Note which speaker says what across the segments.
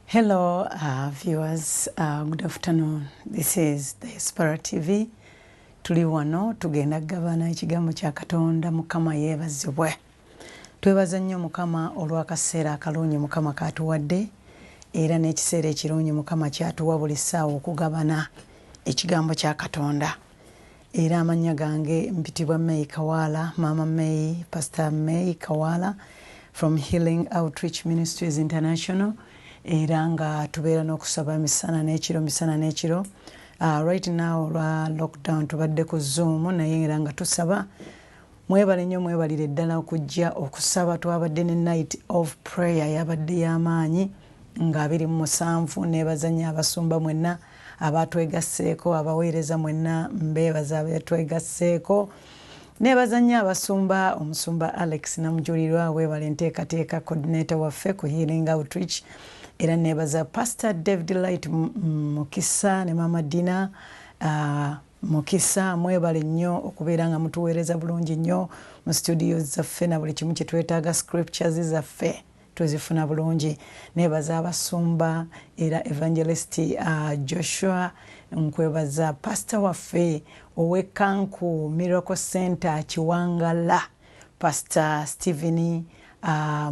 Speaker 1: Hello, viewers. Good afternoon. This is Diaspora TV. Tuli wano tugenda kugabana ekigambo kya Katonda. Mukama yeebazibwe. Twebaza nnyo Mukama olw'akaseera akalungi Mukama katuwadde era n'ekiseera ekirungi Mukama kyatuwa buli ssaawa okugabana ekigambo kya Katonda. Era amannya gange mpitibwa May Kawaala, Mama May, Pastor May Kawaala from Healing Outreach Ministries International, era nga tubeera n'okusaba misana n'ekiro, misana n'ekiro. Right now olwa lockdown tubadde ku Zoom, naye era nga tusaba. Mwebale nnyo, mwebalire ddala okujja okusaba. Twabadde ne night of prayer, yabadde y'amaanyi nga 27. Neebaza nnyo abasumba mwenna abatwegasseeko, abaweereza mwenna mbeebaza abatwegasseeko. Neebaza nnyo abasumba, omusumba Alex Namujulirwa, weebala enteekateeka, coordinator waffe ku Healing Outreach. Era neebaza Pastor David Light Mukisa ne Mama Dina Mukisa. Mwebale nnyo okubeera nga mutuweereza bulungi nnyo mu studio zaffe na buli kimu kye twetaaga. Scriptures zaffe tuzifuna bulungi. Neebaza abasumba era Evangelist Joshua nkwebaza, pastor waffe ow'Ekanku Miracle Center Kiwangala, Pastor Stephen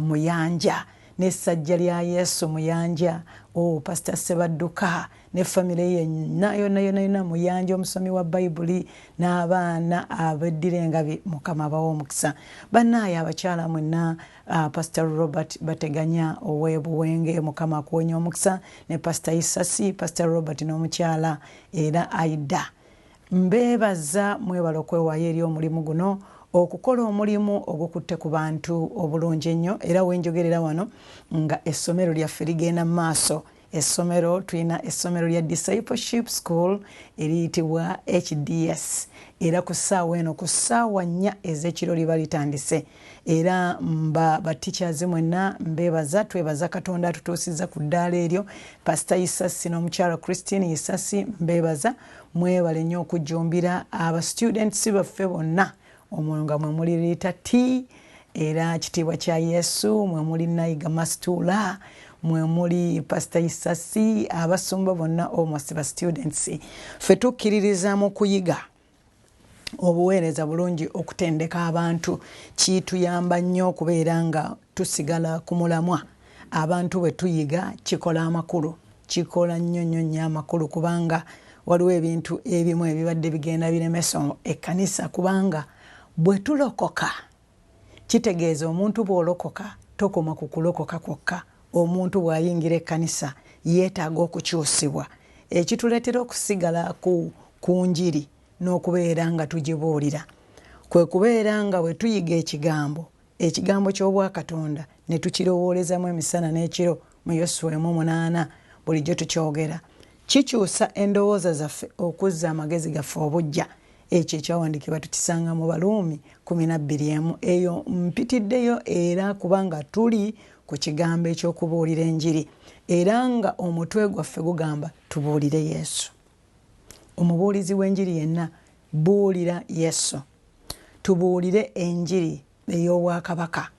Speaker 1: Muyanja n'essajja lya Yesu Muyanja, oh, Pastor Sebadduka ne famire yenna yonna yonna yonna Muyanja, omusomi wa Bayibuli n'abaana abeddira engabi. Mukama abawa omukisa. Bannaaye abakyala mwenna, Pastor Robert Bateganya ow'Ebuwenge, Mukama akuwonya omukisa, ne Pastor Isasi, Pastor Robert n'omukyala era Aida, mbeebaza. Mwebala okwewaayo eri omulimu guno, okukola omulimu ogukutte ku bantu obulungi ennyo. Era wenjogerera wano nga essomero lyaffe ligenda mu maaso. Essomero, tulina essomero lya Discipleship School eriyitibwa HDS, era ku ssaawa eno, ku ssaawa 4 ez'ekiro liba litandise. Era mba ba teachers mwenna mbeebaza. Twebaza Katonda atutuusiza ku ddaala eryo. Pasita Isasi n'omukyala Christine Isasi, mbeebaza, mwebale nnyo okujjumbira. Aba students baffe bonna omwo nga mwe muli Rita T, era kitiibwa kya Yesu, mwe muli Naiga Mastuula, mwe muli Pasita Isasi, abasumba bonna, almost ba students. Ffe tukkiririza mu kuyiga obuweereza bulungi, okutendeka abantu kituyamba nnyo okubeera nga tusigala ku mulamwa. Abantu bwe tuyiga kikola amakulu, kikola nnyo nnyo nnyo amakulu, kubanga waliwo ebintu ebimu ebibadde bigenda biremesa ekkanisa. Kubanga bwe tulokoka, kitegeeza omuntu bw'olokoka tokoma ku kulokoka kwokka. Omuntu bw'ayingira ekkanisa yeetaaga okukyusibwa. Ekituleetera okusigala ku njiri n'okubeera nga tugibuulira kwe kubeera nga bwe tuyiga ekigambo, ekigambo ky'obwakatonda, ne tukirowoolezamu emisana n'ekiro. Mu Yosuwa 1:8 bulijjo tukyogera, kikyusa endowooza zaffe okuzza amagezi gaffe obujja. Ekyo ekyawandiikibwa tukisanga mu Baluumi 12:1. Eyo mpitiddeyo era kubanga tuli ku kigambo ekyokubuulira enjiri, era nga omutwe gwaffe gugamba tubuulire Yesu. Omubuulizi w'enjiri yenna, buulira Yesu. Tubuulire enjiri ey'obwakabaka.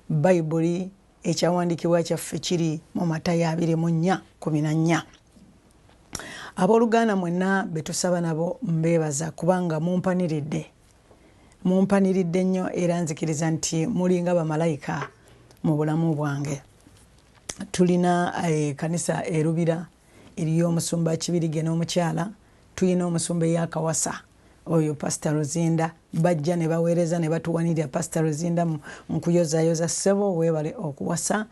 Speaker 1: Bayibuli ekyawandiikibwa kyaffe kiri mu Matayo 24:14. Abooluganda mwenna betusaba nabo mbeebaza kubanga mumpaniridde, mumpaniridde nnyo, era nzikiriza nti mulinga bamalayika mu bulamu bwange. Tulina ekanisa erubira eriyo omusumba Kibirige n'omukyala. Tulina omusumba eyakawasa oyo Pasita Luzinda, bajja ne baweereza ne batuwanirira. Pasita Luzinda, nkuyozayoza ssebo, weebale okuwasa.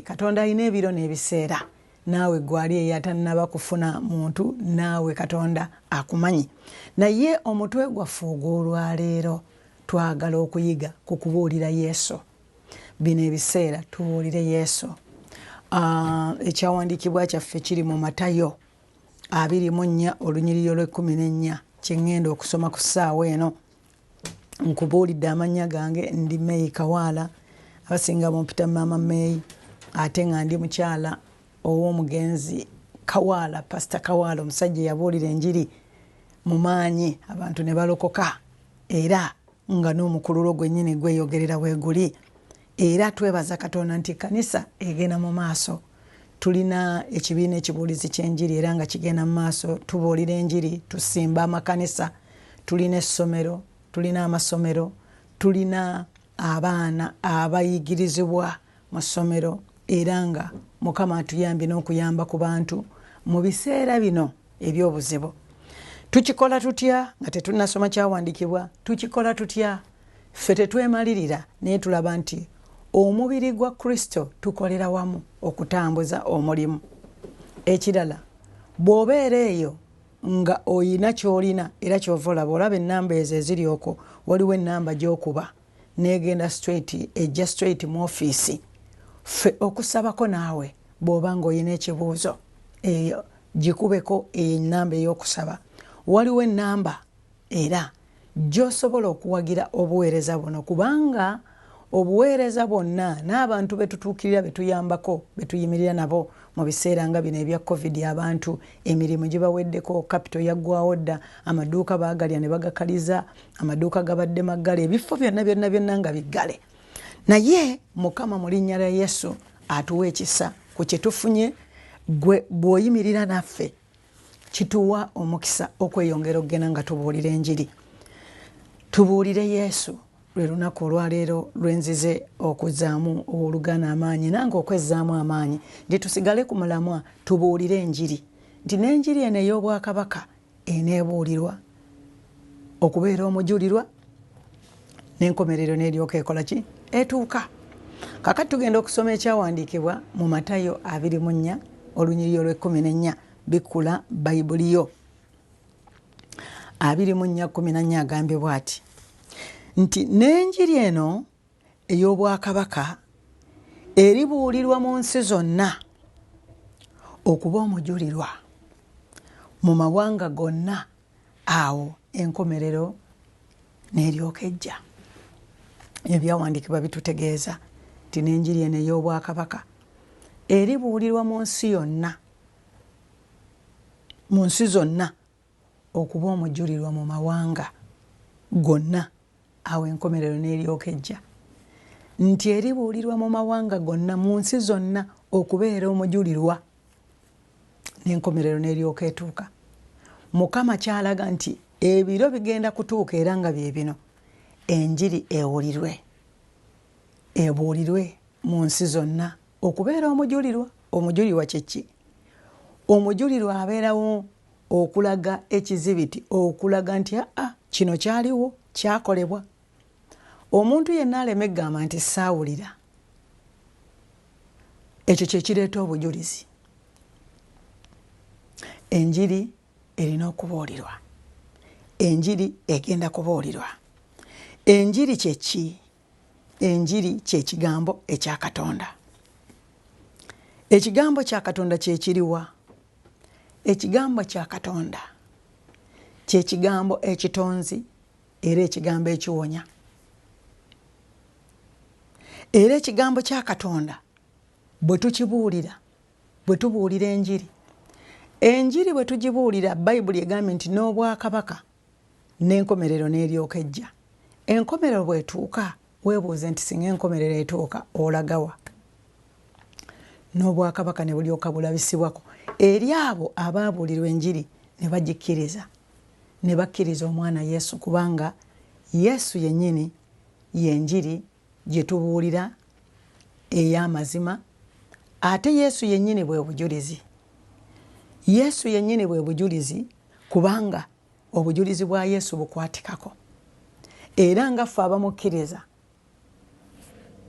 Speaker 1: Katonda alina ebiro n'ebiseera. Naawe gwali eyatannaba kufuna muntu, naawe Katonda akumanyi. Naye omutwe gwaffe ogw'olwaleero, twagala okuyiga ku kubuulira Yesu. Bino ebiseera tubuulire Yesu. Ekyawandiikibwa kyaffe kiri mu Matayo 24 olunyiriri olw'e14, kyeŋŋenda okusoma ku ssaawa eno. Nkubuulidde amannya gange, ndi Meyi Kawaala, abasinga mumpita Maama Meyi, ate nga ndi mukyala ow'omugenzi Kawaala, Pasita Kawaala, omusajja eyabuulira enjiri mu maanyi abantu ne balokoka, era nga n'omukululo gwennyini gweyogerera weeguli. Era twebaza Katonda nti kanisa egenda mu maaso. Tulina ekibiina ekibuulizi ky'enjiri era nga kigenda mu maaso, tubuulira enjiri, tusimba amakanisa, tulina essomero, tulina amasomero, tulina abaana abayigirizibwa mu ssomero, era nga Mukama atuyambye n'okuyamba ku bantu mu biseera bino eby'obuzibu. Tukikola tutya nga tetunnasoma kyawandiikibwa? Tukikola tutya? Ffe tetwemalirira, naye tulaba nti omubiri gwa Kristo tukolera wamu okutambuza omulimu. Ekirala, bw'obeera eyo nga oyina ky'olina, era ky'ova olaba olaba ennamba ezo eziri okwo, waliwo ennamba gy'okuba n'egenda straight, ejja straight mu ofiisi. Ffe okusabako naawe bw'oba ng'olina ekibuuzo, eyo gikubeko eyo ennamba ey'okusaba. Waliwo ennamba era gy'osobola okuwagira obuweereza buno, kubanga obuweereza bwonna n'abantu be tutuukirira, be tuyambako, be tuyimirira nabo mu biseera nga bino ebya COVID, abantu emirimu gibaweddeko, kapito yaggwawo dda, amaduuka baagalya ne bagakaliza, amaduuka gabadde maggale, ebifo byonna byonna byonna nga biggale. Naye Mukama mu linnya lya Yesu atuwa ekisa ku kye tufunye. Gwe bw'oyimirira naffe kituwa omukisa okweyongera okugenda nga tubuulira enjiri, tubuulire Yesu. Lwe lunaku olwaleero lwenzize okuzzaamu owooluganda amaanyi, nange okwezzaamu amaanyi, nti tusigale ku mulamwa, tubuulire enjiri, nti n'enjiri eno ey'obwakabaka eneebuulirwa okubeera omujulirwa, n'enkomerero n'eryoka ekola ki? Etuuka. Kakati tugenda okusoma ekyawandiikibwa mu Matayo 24 olunyiriri olw'ekkumi n'ennya. Bikkula Bayibuli yo. 24:14 agambye bw'ati nti, "N'enjiri eno ey'obwakabaka eribuulirwa mu nsi zonna okuba omujulirwa mu mawanga gonna, awo enkomerero n'eryoka ejja." Ebyawandiikibwa bitutegeeza nti n'enjiri eno ey'obwakabaka eribuulirwa mu nsi yonna, mu nsi zonna, okuba omujulirwa mu mawanga gonna, awo enkomerero n'eryoka ejja. Nti eribuulirwa mu mawanga gonna, mu nsi zonna, okubeera omujulirwa, n'enkomerero n'eryoka etuuka. Mukama kyalaga nti ebiro bigenda kutuuka, era nga bye bino, enjiri ewulirwe, ebuulirwe mu nsi zonna okubeera omujulirwa. Omujulirwa kyeki? Omujulirwa abeerawo okulaga ekizibiti, okulaga nti aa, kino kyaliwo, kyakolebwa. Omuntu yenna aleme egamba nti saawulira. Ekyo kyekireeta obujulizi. Enjiri erina okubuulirwa, enjiri egenda kubuulirwa. Enjiri kyeki? Enjiri kyekigambo ekya Katonda. Ekigambo kya Katonda kyekiriwa? Ekigambo kya Katonda kyekigambo ekitonzi, era ekigambo ekiwonya. Era ekigambo kya Katonda bwe tukibuulira, bwe tubuulira enjiri, enjiri bwe tugibuulira, Bayibuli egambye nti n'obwakabaka n'enkomerero n'eryoka ejja. Enkomerero bw'etuuka, weebuuze nti singa enkomerero etuuka olagawa? N'obwakabaka ne bulyoka bulabisibwako eri abo abaabuulirwa enjiri ne bagikkiriza, ne bakkiriza omwana Yesu, kubanga Yesu yennyini y'enjiri gye tubuulira ey'amazima. Ate Yesu yennyini bwe bujulizi. Yesu yennyini bwe bujulizi, kubanga obujulizi bwa Yesu bukwatikako, era nga ffe abamukkiriza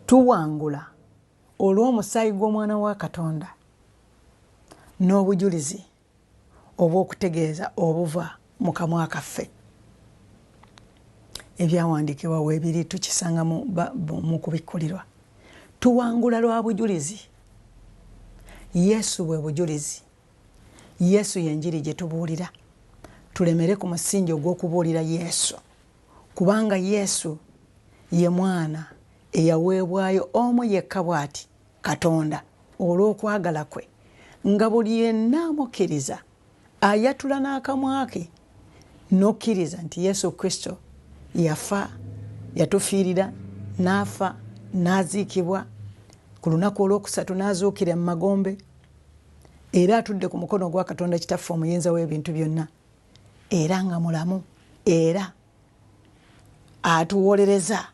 Speaker 1: tuwangula olw'omusaayi gw'omwana wa Katonda n'obujulizi obw'okutegeeza obuva mu kamwa kaffe. Ebyawandiikibwa weebiri, tukisanga mu Kubikkulirwa. Tuwangula lwa bujulizi. Yesu bwe bujulizi. Yesu y'enjiri gye tubuulira. Tulemere ku musingi ogw'okubuulira Yesu, kubanga Yesu ye mwana eyaweebwayo omu yekka bw'ati Katonda olw'okwagala kwe, nga buli yenna amukkiriza, ayatula n'akamwa ke n'okkiriza nti Yesu Kristo yafa, yatufiirira, n'afa, n'aziikibwa, ku lunaku olwokusatu n'azuukira mu magombe. Era atudde ku mukono ogwa Katonda Kitaffe omuyinza w'ebintu byonna, era nga mulamu, era atuwolereza.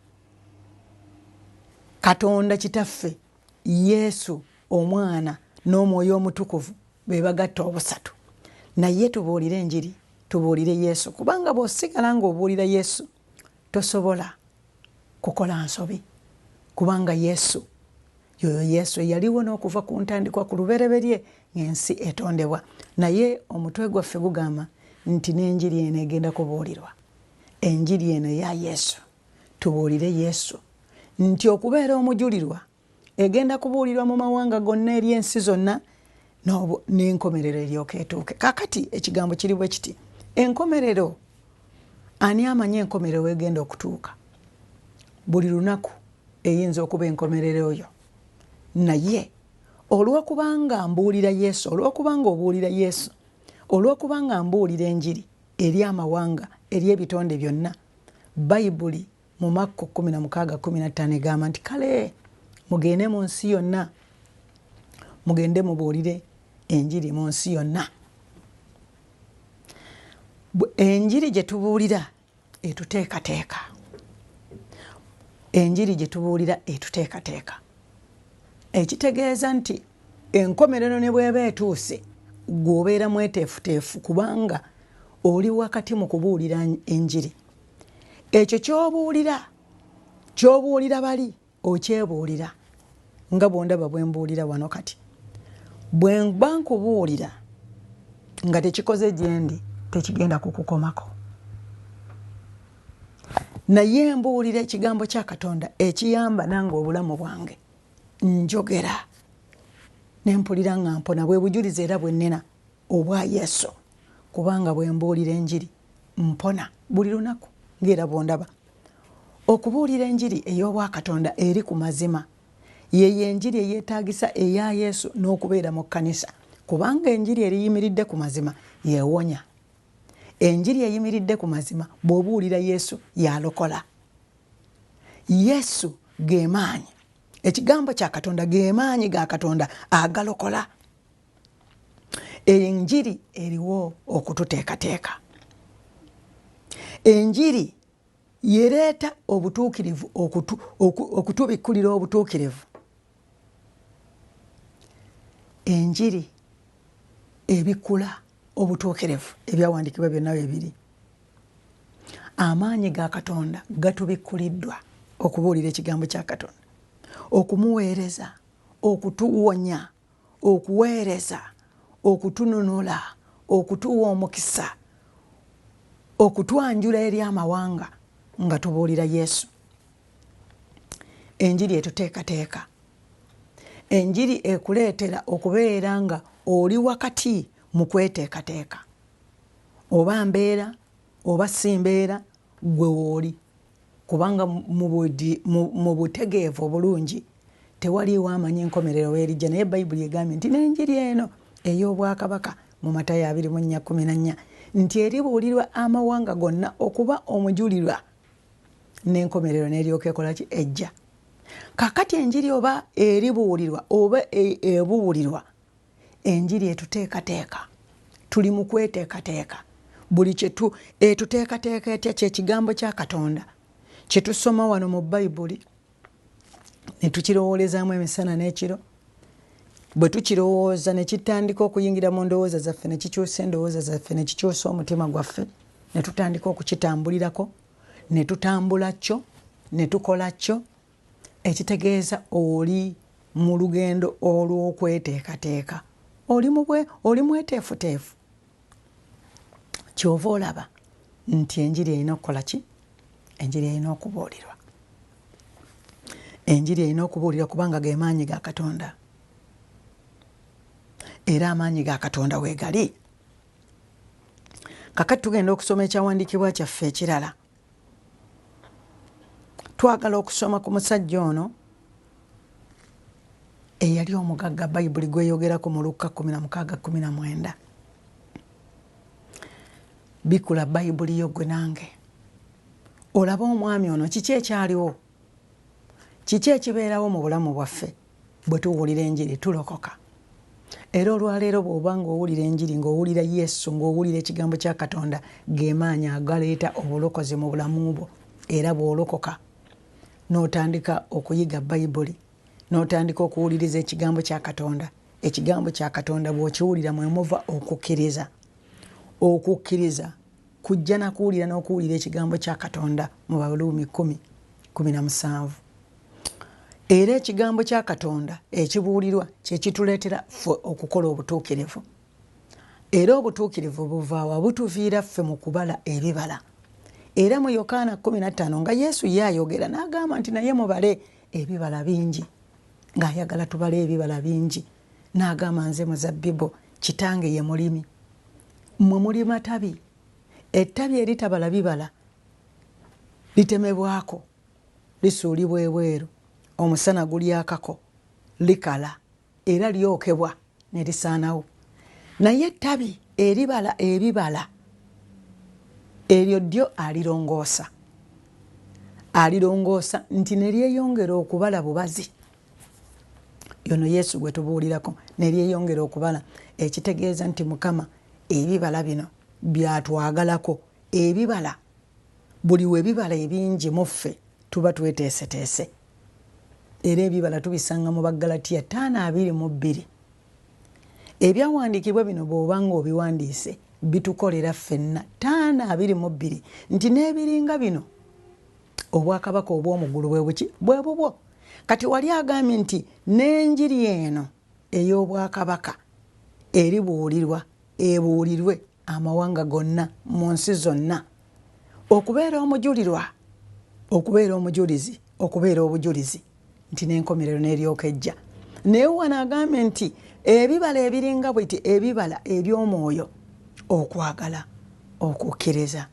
Speaker 1: Katonda Kitaffe, Yesu Omwana n'Omwoyo Omutukuvu be bagatta obusatu. Naye tubuulire enjiri, tubuulire Yesu, kubanga bw'osigala ng'obuulira Yesu tosobola kukola nsobi, kubanga Yesu yoyo Yesu eyaliwo n'okuva ku ntandikwa ku lubereberye ng'ensi etondebwa. Naye omutwe gwaffe gugamba nti n'enjiri eno egenda kubuulirwa, enjiri eno eya Yesu. Tubuulire Yesu nti okubeera omujulirwa egenda kubuulirwa mu mawanga gonna eri ensi zonna n'enkomerero eryoka etuuke. Kakati ekigambo kiri bwe kiti, enkomerero, ani amanyi enkomerero wegenda okutuuka? Buli lunaku eyinza okuba enkomerero yo. Naye olw'okubanga mbuulira Yesu, olw'okubanga obuulira Yesu, olw'okubanga mbuulira enjiri eri amawanga, eri ebitonde byonna, Bayibuli mu Makko 16:15 egamba nti kale mugende mu nsi yonna, mugende mubuulire enjiri mu nsi yonna. Enjiri gye tubuulira etuteekateeka, enjiri gye tubuulira etuteekateeka, ekitegeeza nti enkomerero ne bw'eba etuuse gw'obeera mweteefuteefu, kubanga oli wakati mu kubuulira enjiri. Ekyo ky'obuulira, ky'obuulira bali okyebuulira, nga bw'ondaba bwe mbuulira wano kati. Bwe mba nkubuulira nga tekikoze gye ndi, tekigenda kukukomako. Naye mbuulira ekigambo kya Katonda ekiyamba nange obulamu bwange, njogera ne mpulira nga mpona. Bwe bujulizi era bwe nnina obwa Yesu, kubanga bwe mbuulira enjiri mpona buli lunaku, ng'era bw'ondaba. Okubuulira enjiri ey'obwakatonda eri ku mazima yeyo enjiri eyeetaagisa eya Yesu n'okubeera mu kkanisa, kubanga enjiri eriyimiridde ku mazima yeewonya. Enjiri eyimiridde ku mazima, bw'obuulira Yesu yalokola. Yesu ge maanyi, ekigambo kya Katonda ge maanyi ga Katonda agalokola. Enjiri eriwo okututeekateeka. Enjiri yereeta obutuukirivu, okutubikkulira obutuukirivu. Enjiri ebikkula obutuukirivu, ebyawandiikibwa byonna bwe biri. Amaanyi ga Katonda gatubikkuliddwa okubuulira ekigambo kya Katonda, okumuweereza, okutuwonya, okuweereza, okutununula, okutuwa omukisa, okutwanjula eri amawanga nga tubuulira Yesu. Enjiri etuteekateeka. Enjiri ekuleetera okubeera nga oli wakati mu kweteekateeka. Oba mbeera oba si mbeera, ggwe wooli. Kubanga mu butegeevu obulungi tewaliiwo amanyi enkomerero weerijja, naye Bayibuli egambye nti n'enjiri eno ey'obwakabaka mu Matayo 24:14 nti eribuulirwa amawanga gonna okuba omujulirwa, n'enkomerero n'eryoka ekola ki? Ejja. Kakati enjiri oba eribuulirwa oba ebuulirwa, enjiri etuteekateeka. Tuli mu kweteekateeka. Buli kyetu etuteekateeka etya? Kye kigambo kya Katonda kye tusoma wano mu Bayibuli ne tukirowoolezaamu emisana n'ekiro. Bwe tukirowooza ne kitandika okuyingira mu ndowooza zaffe, ne kikyusa endowooza zaffe, ne kikyusa omutima gwaffe, ne tutandika okukitambulirako, ne tutambula kyo, ne tukola kyo, ekitegeeza oli mu lugendo olw'okweteekateeka, oli mweteefuteefu. Ky'ova olaba nti enjiri erina okukola ki? Enjiri erina okubuulirwa. Enjiri erina okubuulirwa kubanga ge maanyi ga Katonda, era amaanyi ga Katonda weegali. Kakati tugenda okusoma ekyawandiikibwa kyaffe ekirala. Twagala okusoma ku musajja ono eyali omugagga, Bayibuli gweyogerako mu Lukka 16:19. Bikula Bayibuli yo gwe nange olabe omwami ono, kiki ekyaliwo, kiki ekibeerawo mu bulamu bwaffe bwe tuwulira enjiri tulokoka. Era olwaleero bw'oba ng'owulira enjiri, ng'owulira Yesu, ng'owulira ekigambo kya Katonda, ge maanyi agaleeta obulokozi mu bulamu bwo. Era bw'olokoka n'otandika okuyiga Bayibuli, n'otandika okuwuliriza ekigambo kya Katonda, ekigambo kya Katonda bw'okiwulira mwe muva okukkiriza. Okukkiriza kujja na kuwulira n'okuwulira ekigambo kya Katonda mu Baruumi 10:17. Era ekigambo kya Katonda ekibuulirwa kye kituleetera ffe okukola obutuukirivu. Era obutuukirivu buvaawa? Butuviira ffe mu kubala ebibala. Era mu Yokaana 15 nga Yesu ye ayogera n'agamba nti naye mubale ebibala bingi, ng'ayagala tubale ebibala bingi. N'agamba nze muzabbibu, kitange ye mulimi, mmwe muli matabi. Ettabi eritabala bibala litemebwako, lisuulibwa ebweru, omusana gulyakako, likala era lyokebwa ne lisaanawo. Naye ettabi eribala ebibala eryo ddyo alirongoosa, alirongoosa nti ne lyeyongera okubala bubazi. Yono Yesu gwe tubuulirako ne lyeyongera okubala, ekitegeeza nti Mukama ebibala bino byatwagalako. Ebibala buli we bibala ebingi mu ffe tuba tweteeseteese. Era ebibala tubisanga mu Baggalatiya 5:22. Ebyawandiikibwa bino bw'oba ng'obiwandiise bitukolera ffenna. 5:22 nti n'ebiringa bino obwakabaka obw'omu ggulu bwe buki? Bwe bubwo. Kati wali agambye nti n'enjiri eno ey'obwakabaka eribuulirwa, ebuulirwe amawanga gonna mu nsi zonna, okubeera omujulirwa, okubeera omujulizi, okubeera obujulizi nti n'enkomerero n'eryoka ejja. Naye wano agambye nti ebibala ebiringa bwiti, ebibala eby'omwoyo, okwagala, okukkiriza,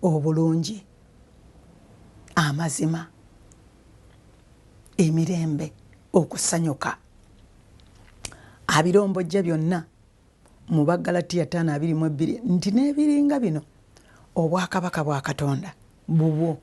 Speaker 1: obulungi, amazima, emirembe, okusanyuka, abirombojja byonna mu Baggalatiya 5:22 nti n'ebiringa bino obwakabaka bwa Katonda bubwo.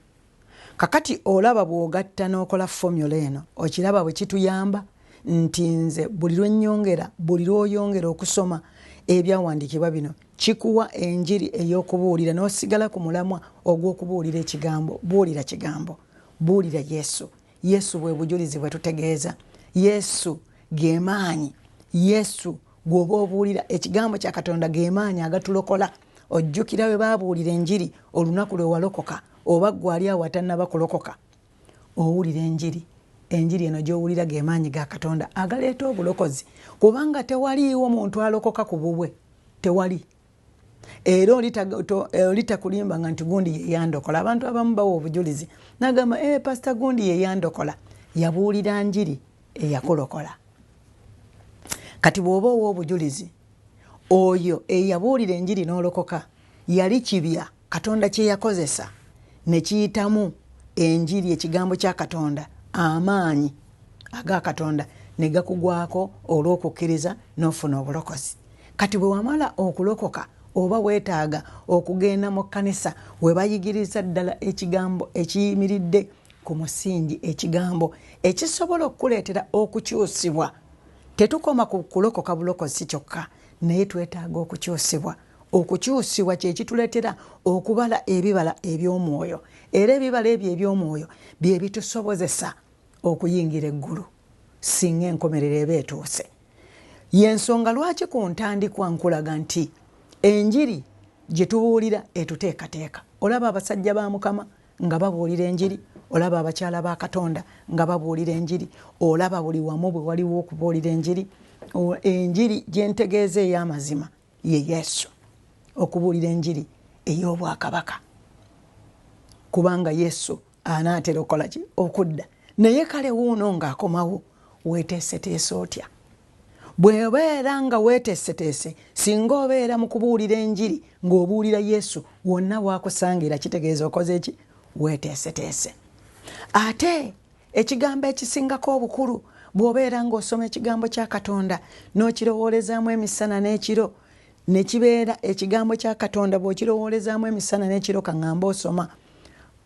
Speaker 1: Kakati olaba bw'ogatta n'okola fomula eno, okiraba bwe kituyamba nti nze buli lwe nnyongera, buli lw'oyongera okusoma ebyawandiikibwa bino, kikuwa enjiri ey'okubuulira n'osigala ku mulamwa ogw'okubuulira ekigambo. Buulira kigambo, buulira Yesu. Yesu bwe bujulizi bwe tutegeeza. Yesu ge maanyi. Yesu gw'oba obuulira ekigambo kya Katonda ge maanyi agatulokola. Ojjukira bwe baabuulira enjiri olunaku lwe walokoka, oba ggwe ali awo atannaba kulokoka, owulira enjiri. Enjiri eno gy'owulira ge maanyi ga Katonda agaleeta obulokozi, kubanga tewaliiwo muntu alokoka ku bubwe, tewali. Era oli takulimbanga nti gundi ye yandokola. Abantu abamu bawa obujulizi nagamba, pasita gundi ye yandokola. Yabuulira njiri eyakulokola. Kati bw'oba owa obujulizi, oyo eyabuulira enjiri n'olokoka yali kibya Katonda kye yakozesa ne kiyitamu enjiri, ekigambo kya Katonda, amaanyi aga Katonda ne gakugwako olw'okukkiriza n'ofuna obulokozi. Kati bwe wamala okulokoka, oba weetaaga okugenda mu kkanisa we bayigiriza ddala ekigambo ekiyimiridde ku musingi, ekigambo ekisobola okukuleetera okukyusibwa. Tetukoma ku kulokoka bulokozi kyokka, naye twetaaga okukyusibwa. Okukyusibwa kye kituleetera okubala ebibala eby'omwoyo, era ebibala ebyo eby'omwoyo bye bitusobozesa okuyingira eggulu singa enkomerero eba etuuse. Y'ensonga lwaki ku ntandikwa nkulaga nti enjiri gye tubuulira etuteekateeka. Olaba abasajja ba Mukama nga babuulira enjiri, olaba abakyala ba Katonda nga babuulira enjiri, olaba buli wamu bwe waliwo okubuulira enjiri. Enjiri gye ntegeeza ey'amazima ye Yesu, okubuulira enjiri ey'obwakabaka, kubanga Yesu anaatera okukola ki? Okudda. Naye kale wuuno ng'akomawo, weeteeseteese otya? Bw'obeera nga weeteeseteese, singa obeera mu kubuulira enjiri ng'obuulira Yesu wonna w'akusangira, kitegeeza okoze ki? Weeteeseteese. Ate ekigambo ekisingako obukulu, bw'obeera ng'osoma ekigambo kya Katonda n'okirowoolezaamu emisana n'ekiro, ne kibeera ekigambo kya Katonda, bw'okirowoolezaamu emisana n'ekiro, ka ŋŋambe osoma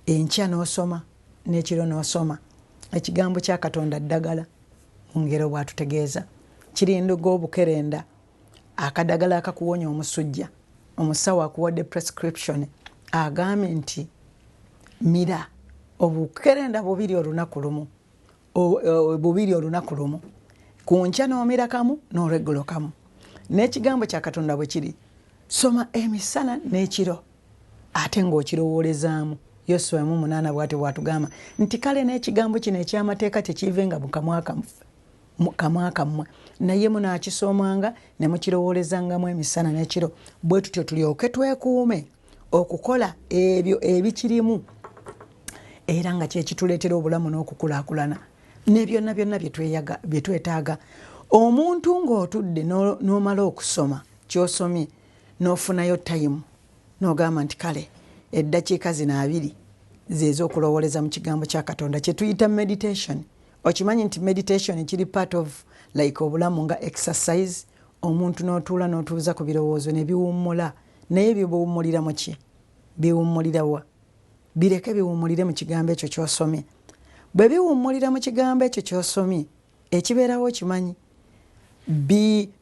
Speaker 1: enkya n'osoma n'ekiro n'osoma, ekigambo kya Katonda ddagala, mu ngero bw'atutegeeza. Kirinduga obukerenda, akadagala akakuwonya omusujja. Omusawo akuwadde prescription, agambye nti mira obukerenda bubiri olunaku lumu, bubiri olunaku lumu, ku nkya n'omira kamu n'olweggulo kamu. N'ekigambo kya Katonda bwe kiri, soma emisana n'ekiro ate ng'okirowoolezaamu. Yoswa 1:8 bw'atyo bw'atugamba nti kale n'ekigambo kino eky'amateeka tekiivenga mu kamwa kammwe, naye munaakisomanga ne mukirowoolezangamu emisana n'ekiro, bwe tutyo tulyoke twekuume okukola ebyo ebikirimu, era nga kyekituleetera obulamu n'okukulaakulana ne byonna byonna bye twetaaga. Omuntu ng'otudde n'omala okusoma ky'osomye, n'ofunayo tayimu n'ogamba nti kale eddakiika zino 20 z'ezokulowooleza mu kigambo kya Katonda, kye tuyita meditation. Okimanyi nti meditation kiri part of like obulamu nga exercise. Omuntu n'otuula n'otuuza ku birowoozo ne biwummula. Naye biwummulira mu ki? Biwummulira wa? Bireke biwummulire mu kigambo ekyo ky'osomye. Bwe biwummulira mu kigambo ekyo ky'osomye, ekibeerawo okimanyi,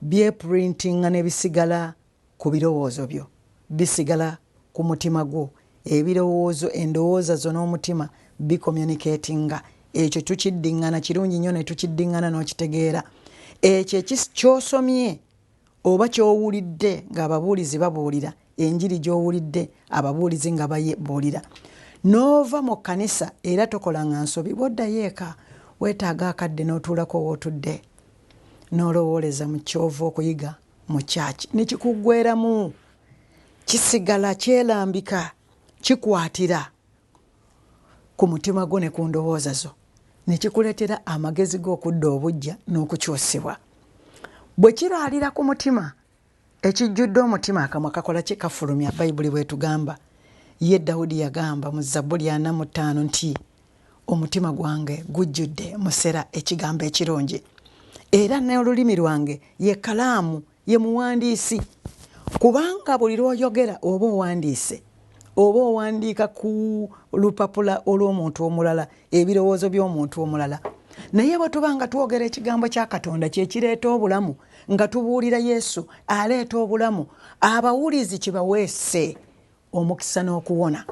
Speaker 1: byeprintinga ne bisigala ku birowoozo byo, bisigala ku mutima gwo. Ebirowoozo, endowooza zo n'omutima bicommunicatinga. Ekyo tukiddiŋŋana kirungi nnyo ne tukiddiŋŋana n'okitegeera. Ekyo ky'osomye oba ky'owulidde ng'ababuulizi babuulira enjiri, gy'owulidde ababuulizi nga babuulira, n'ova mu kkanisa, era tokolanga nsobi, bw'oddayo eka weetaaga akadde n'otuulako wootudde n'olowooleza mu ky'ova okuyiga mu kyaki, ne kikuggweramu, kisigala kyerambika, kikwatira ku mutima gwo ne ku ndowooza zo, ne kikuleetera amagezi g'okudda obuggya n'okukyusibwa. Bwe kiraalira ku mutima, ekijjudde omutima akamwa kakola ki? Kafulumya. Bayibuli bwetugamba. Ye Dawudi yagamba mu Zabbuli 45 nti omutima gwange gujjudde musera ekigambo ekirungi, era n'olulimi lwange ye kalaamu ye muwandiisi. Kubanga buli lw'oyogera oba owandiise, oba owandiika ku lupapula olw'omuntu omulala, ebirowoozo by'omuntu omulala. Naye bwe tuba nga twogera ekigambo kya Katonda, kyekireeta obulamu, nga tubuulira Yesu aleeta obulamu, abawulizi kibaweese omukisa n'okuwona.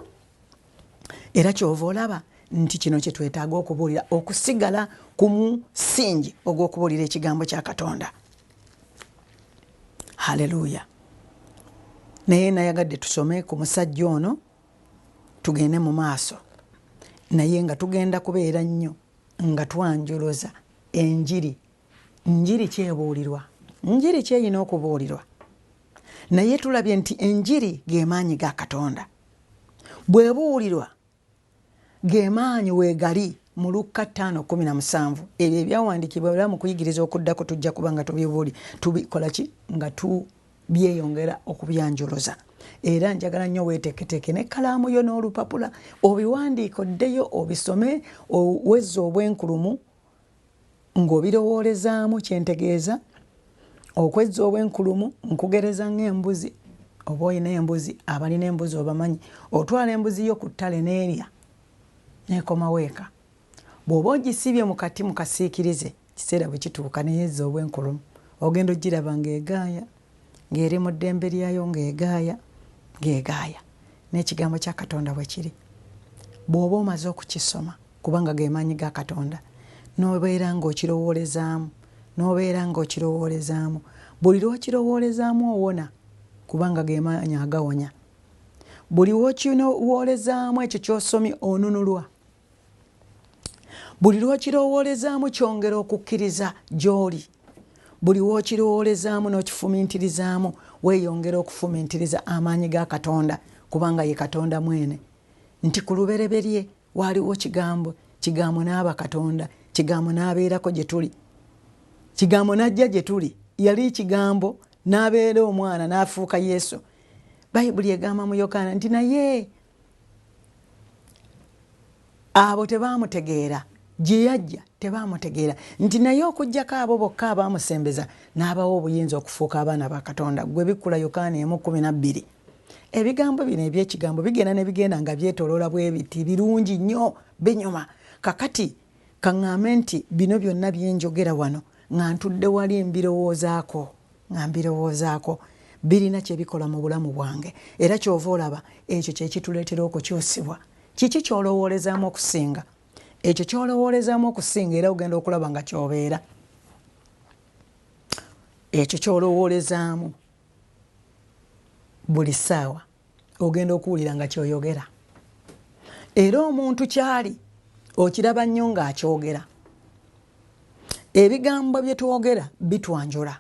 Speaker 1: Era kyova olaba nti kino kye twetaaga okubuulira, okusigala ku musingi ogw'okubuulira ekigambo kya Katonda. Haleluya! Naye nayagadde tusome ku musajja ono, tugende mu maaso, naye nga tugenda kubeera nnyo nga twanjuluza enjiri. Njiri kyebuulirwa, njiri kyeyina okubuulirwa, naye tulabye nti enjiri ge maanyi ga Katonda. Bwebuulirwa ge maanyi weegali mu Lukka 5:17. Ebyo ebyawandiikibwa era mu kuyigiriza okuddako tujja kuba nga tubibuuli, tubikola ki, nga tubyeyongera okubyanjuluza. Era njagala nnyo weeteeketeeke n'ekkalaamu yo n'olupapula, obiwandiike, oddeyo obisome, owezza obwenkulumu ng'obirowoolezaamu. Kyentegeeza okwezza obwenkulumu, nkugereza ng'embuzi. Oba olina embuzi, abalina embuzi obamanyi, otwala embuzi yo ku ttale n'erya n'ekomawo eka. Bw'oba ogisibye mu kati mu kasiikirize, kiseera bwe kituuka neyezza obwenkulumu, ogenda ogiraba ng'egaaya, ng'eri mu ddembe lyayo, ng'egaaya, ng'egaaya. N'ekigambo kya Katonda bwe kiri. Bw'oba omaze okukisoma, kubanga ge maanyi ga Katonda, n'obeera ng'okirowoolezaamu, n'obeera ng'okirowoolezaamu, buli lw'okirowoolezaamu owona, kubanga ge maanyi agawonya. Buli lw'okirowoolezaamu ekyo ky'osomye, onunulwa. Buli lw'okirowoolezaamu kyongera okukkiriza gy'oli. Buli w'okirowoolezaamu n'okifumintirizaamu, weeyongera okufumintiriza amaanyi ga Katonda, kubanga ye Katonda mwene. Nti ku lubereberye waaliwo kigambo, kigambo n'aba Katonda, kigambo n'abeerako gye tuli, kigambo n'ajja gye tuli. Yali kigambo n'abeera omwana n'afuuka Yesu. Bayibuli egamba mu Yokaana nti naye abo tebaamutegeera gye yajja, tebaamutegeera, nti naye okuggyako abo bokka abaamusembeza, n'abawa obuyinza okufuuka abaana ba Katonda. Gwe bikkula Yokaana 1:12. Ebigambo bino ebyekigambo bigenda ne bigenda nga byetoloola bwe biti, birungi nnyo, binyuma. Kakati kaŋŋambe nti bino byonna byenjogera wano Nga ntudde wali mbirowoozaako, nga mbirowoozaako, birina kye bikola mu bulamu bwange. Era ky'ova olaba ekyo kye kituleetera okukyusibwa. Kiki ky'olowoolezaamu okusinga? Ekyo ky'olowoolezaamu okusinga era ogenda okulaba nga ky'obeera. Ekyo ky'olowoolezaamu buli ssaawa ogenda okuwulira nga ky'oyogera. Era omuntu ky'ali okiraba nnyo ng'akyogera. Ebigambo bye twogera bitwanjula.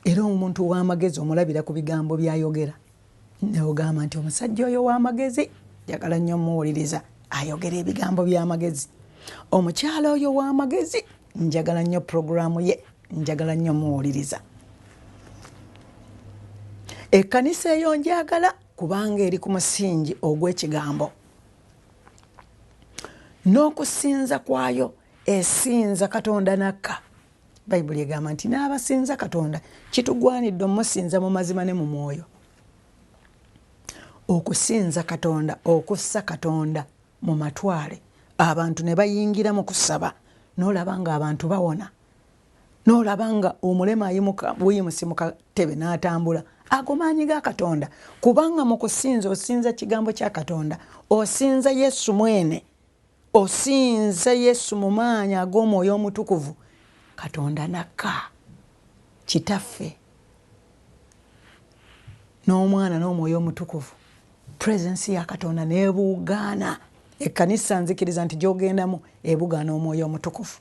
Speaker 1: Era omuntu w'amagezi omulabira ku bigambo by'ayogera. N'ogamba nti omusajja oyo w'amagezi, njagala nnyo mmuwuliriza, ayogera ebigambo by'amagezi. Omukyala oyo w'amagezi, njagala nnyo pulogulaamu ye, njagala nnyo muwuliriza. Ekkanisa eyo njagala kubanga eri ku musingi ogw'ekigambo. N'okusinza kwayo esinza Katonda n'akka. Bayibuli egamba nti n'abasinza Katonda kitugwanidde omusinza mu mazima ne mu mwoyo. Okusinza Katonda, okussa Katonda mu matwale, abantu ne bayingira mu kusaba, n'olaba ng'abantu bawona, n'olaba nga omulema ayimuka buyimusi mu katebe n'atambula. Ago maanyi ga Katonda, kubanga mu kusinza osinza kigambo kya Katonda, osinza Yesu mwene, osinza Yesu mu maanyi ag'Omwoyo Omutukuvu. Katonda n'akka, Kitaffe n'Omwana n'Omwoyo Omutukuvu, presence ya Katonda n'ebuugaana. Ekkanisa nzikiriza nti gy'ogendamu ebugaana Omwoyo Omutukuvu.